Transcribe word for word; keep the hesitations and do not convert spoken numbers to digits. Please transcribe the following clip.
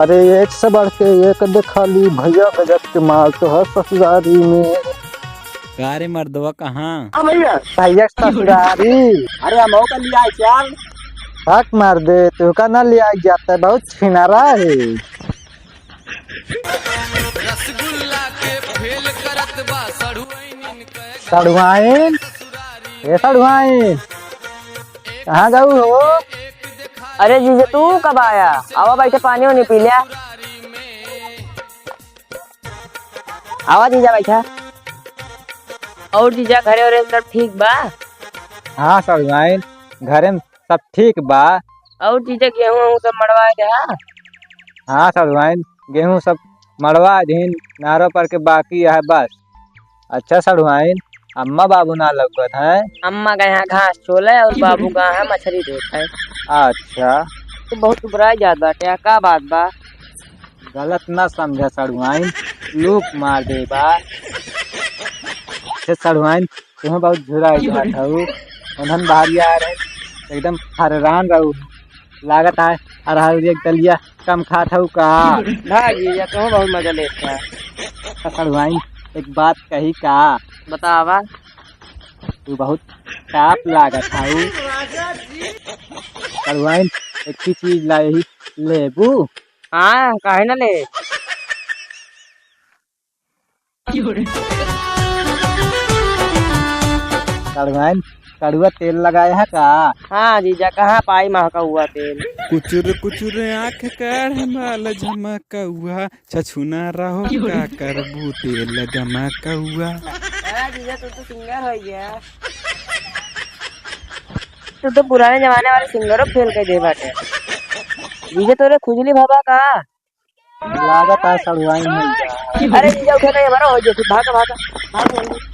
अरे एक से बढ़ के एक देखा ली भैया, गजब के माल तो है ससुरारी में। का रे मर्दवा, कहाँ? हाँ भैया। भैया ससुरारी। अरे हम का लिया चाल। हक मार दे, तू का ना लिया जाता है, बहुत छिनारा है। रसगुल्ला के फेल करत बा सड़ुआइन इनके। सड़ुआइन? ए सड़ुआइन, कहाँ गऊ हो? अरे जीजा, तू कब आया? आवा बैठे, पानी वानी पी लिया। आवा जीजा, बैठा। और जीजा, घरे ओरे सब ठीक बा? हाँ सड़ुआइन, घरे में सब ठीक बा। और जीजा, गेहूं वहूं सब मड़वा दे, हाँ? हाँ सड़ुआइन, गेहूं सब मड़वा दीन, नारो पर के बाकी है बस। अच्छा सड़ुआइन, अम्मा बाबू ना लौकत हैं? अम्मा गए हैं घास छोले और बाबू गए हैं मछरी देखे। अच्छा। तू बहुत दुबराई जात बाटे, का बात बा? गलत ना समझा सड़ुआइन, लूक मार दे बा। हे सड़ुआइन, तुहें बहुत झुराई जात हऊ। उन्हन बाहरी आ रहे, एकदम हररान रहू। लागत है अरहर एक दलिया कम खात हऊ का? ना जीजा, तुम बहुत मजा लेत है। सड़ुआइन, एक बात कही का? बतावा। तू बहुत टाप लागत हऊ। सड़ुआइन, एक ही चीज लाई, लेबू? हाँ, काहे ना ले? सड़ुआइन, कड़ुआ तेल लगाए है का? हाँ जीजा, कहाँ पाई महकउआ तेल? कुचुर कुचुर आँख काढ़ माल झमकउआ, छछुना रहो का करबू तेल गमकउआ। हाँ जीजा, तू तो सिंगर हो गया। तू तो पुराने जमाने वाले सिंगरों फेल कर दे बाटे। जीजा, तोरे खुजली भवा का? लागत है सड़ुआइन है। अरे जीजा, उठे नहीं, हमारा हो जो, भागा, भागा, भागा।